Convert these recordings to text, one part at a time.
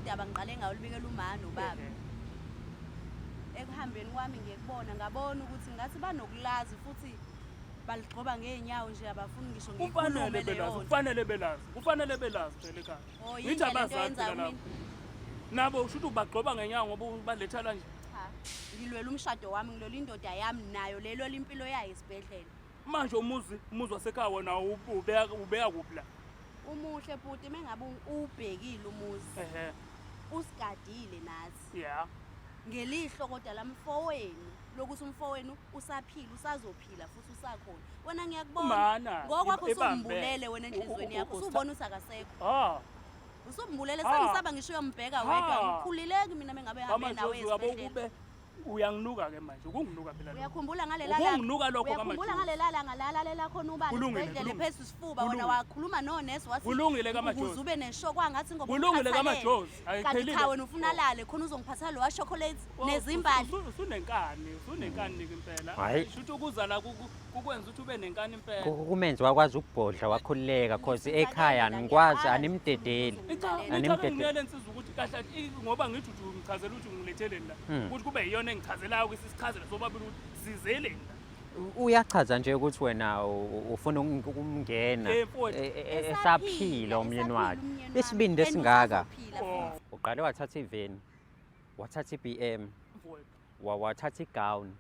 Udaba ngiqale ngawulibikela uma nobaba. Ekuhambeni kwami ngiyekubona, ngabona ukuthi ngathi banokulazi futhi baligxoba ngey'nyawo nje, abafuni ngisho Kufanele ngiyikhulume belazi, leyo nto. kufanele belazi, kufanele belazi phela ekhaya. Oh, Ngithi yini le nto abazazi oyenzayo phela labo. mina? Nabo usho ukuthi ubagxoba ngenyawo ngoba ubaletha la nje. Cha, ngilwela umshado wami, ngilwela indoda yami nayo lelwela impilo yayo esibhedlela. Manje umuzi wasekhaya wona ubeka kuphi la? Umuhle bhuti mengabe uwubhekile umuzi. Usigadile nathi. Ngelihlo kodwa lamfowenu lokuthi umfowenu usaphila, usazophila futhi usakhona. Wena ngiyakubona. Mana, Ngokwakho ibambe. usumbulele wena enhliziyweni yakho, usubona ukuthi akasekho. Usumbulele, sengisaba ngisho uyombheka wedwa. Ngikhulileki mina mengabe ehambe nawe Amajozi yabo esibhedlela. Ukube uyanginuka ke manje, ukunginuka phela lokho. Uyakhumbula ngalela langa? Ukunginuka lokho Uyakhumbula kaMajozi. ngalela langa la lalela khona ubani Kulungile, esibhedlela kulungile. phezu isifuba wena Kulungile. wakhuluma nonesi wathi Kulungile kaMajozi. ukuze ube nesho kwangathi ngoba Kulungile ungikhathalele. kaMajozi, Kanti ayiphelile. cha wena ufuna alale khona uzongiphatha lo chocolate Oh, nezimbali. Usunenkani, usunenkani ke impela. Hhayi. Shuthi ukuzala kukwenza ukuthi ube nenkani impela. Kumenze wakwazi ukubhodla wakhululeka cause ekhaya anikwazi, animdedeli. Cha, Animdedeli. ngicela insizwa ukuthi kahle ngoba ngithi uthi ungichazela ukuthi ungiletheleni la. Ukuthi kube yiyona engichazelayo ukuthi sichazele sobabili ukuthi sizeleni la. Uyachaza nje ukuthi wena ufuna ukumngena Mfowethu. esaphila umyeni wakhe. Esaphila umyeni wami. Isibindi And esingaka. usazophila futhi. Uqale wathatha iveni, wathatha i-BM, Mfowethu. wathatha igown,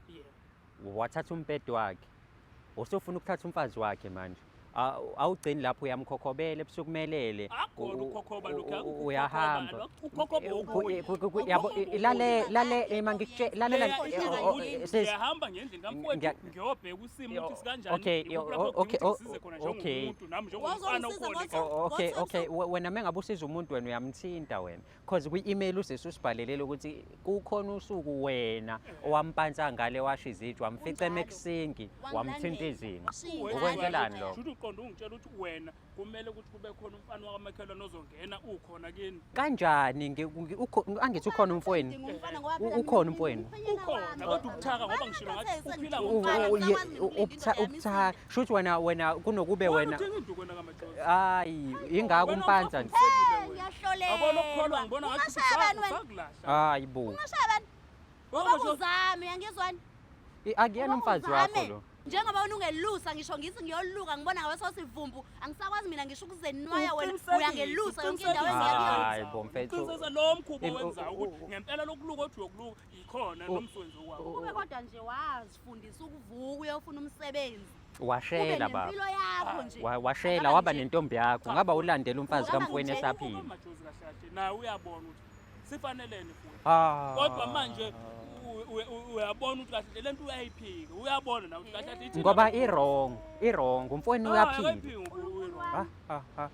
wathatha umbhede wakhe. Usufuna ukuthatha umfazi wakhe manje. Awugcini lapho, uyamkhokhobela ebusuku melele. Akukhona ukukhokhoba lokhu, akukho ukukhokhoba, Uyahamba. lokhu ukukhokhoba okunye. Yabo, Ukukhokhoba lale, okunye. lale, mangikutshela, lalela, Leya insizwa ukuthi sis. ngiyahamba ngendlini kamfowethu, ngiyobheka isimo ukuthi sikanjani, Okay, ikuphi lapho okay, kudinga ukuthi ngisize khona okay. njengomuntu, nami njengomfana Wazongisiza okhona ngothi- ekhaya. Oh, okay, Ngothi okay. Wena mengabe usiza umuntu wena uyamthinta wena. Cause kwi-email usisi usibhalelele ukuthi kukhona usuku wena owampansa ngale washo izitsha, wamfica Kunjalo. emekusinki, wamthinta Wangilandela. izinqa. Washiya Ukwenzelani lokho? Shuthi uqonde ungitshela ukuthi wena kumele ukuthi kube khona umfana wakamakhelwane ozongena ukhona kini. Kanjani? Angithi ukhona umfowenu? Ngidinga umfana ngoba phela Ukhona mina umfowenu? umkhwenyana Ukhona, wami. kodwa ubuthaka ngoba ngishilo ngathi Bangakhathesi uphila ngidinga ngomfana. umfana, ngisakwazi mina ukulinda indoda yami Ubuthaka. isinde. Shuthi wena kunokube Wena wena. uthenga induku wena kaMajozi. Hayi, ingako Wena umpansa nje. usafundisekile wena. Ngiyahlolelwa. Yabona ukukholwa ngibona ngathi Ungashaya bani wena? usakulahla. Hayi bo. Ungashaya bani? Wena Ngoba Majozi, uzame, uyangizwani? Akuyena umfazi wakho Uzame. lo. Njengoba wena ungelusa ngisho ngithi ngiyoluka ngibona ngawe sosivumbu, angisakwazi mina ngisho ukuzenwaya wena, Uqinisekise, uyangelusa yonke indawo engiya kuyona. Hayi bo mfethu. Uqiniseka lo mkhuba owenzayo ukuthi ngempela lokuluka othi uyokuluka ikhona nomsebenzi wakho. Kube kodwa nje wazifundisa ukuvuka uyofuna umsebenzi. Ube Washela baba. nempilo yakho nje. Washela Angaba waba nje. nentombi yakho. Ngaba ulandela umfazi Ungaba kamfowenu nje. esaphila. Majozi kahle kahle naye uyabona ukuthi sifanelene futhi. Kodwa manje uyabona ukuthi kahle le nto uyayiphika. Uyabona nawe ukuthi kahle kahle ithina Ngoba kakhulu. i-wrong, i-wrong. Umfowenu uyaphila. Akayiphiki ngoba u-wrong.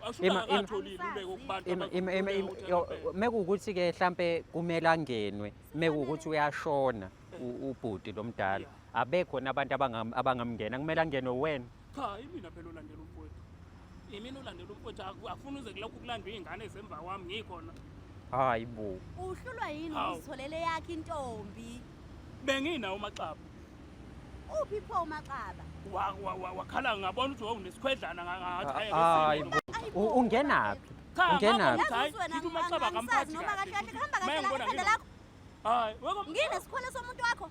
Asho akatholile uleke kubantu abakhululeke ukuthi angabheka. Mekuwukuthi ke mhlambe kumele angenwe, mekuwukuthi uyashona ubhuti lomdala. Abekho nabantu abangamngena, kumele angenwe wena. Cha, imina phela olandela umfowethu. Imina olandela umfowethu, akufuni uze kulokhu kulandwe iy'ngane ezemva kwami ngikhona. Hayi bo. Uhlulwa yini Hawu. uzitholele yakhe intombi? Benginawo uMaxaba. Uphi pho uMaxaba? Wakhala ngabona ukuthi wawunesikhwedlana ngathi hayi, Hayi akesibo bo. Ayi bo, Ungenaphi? Cha, Ungenaphi? ngabona ukuthi hayi, Yazi wena, ngithi uMaxaba angisazi akamphathi noma kahle kahle kahle futhi. kuhamba kahle Uma la ngibona ekhanda ngino- lakho. Hayi, wena Nginesikhwele somuntu wakho.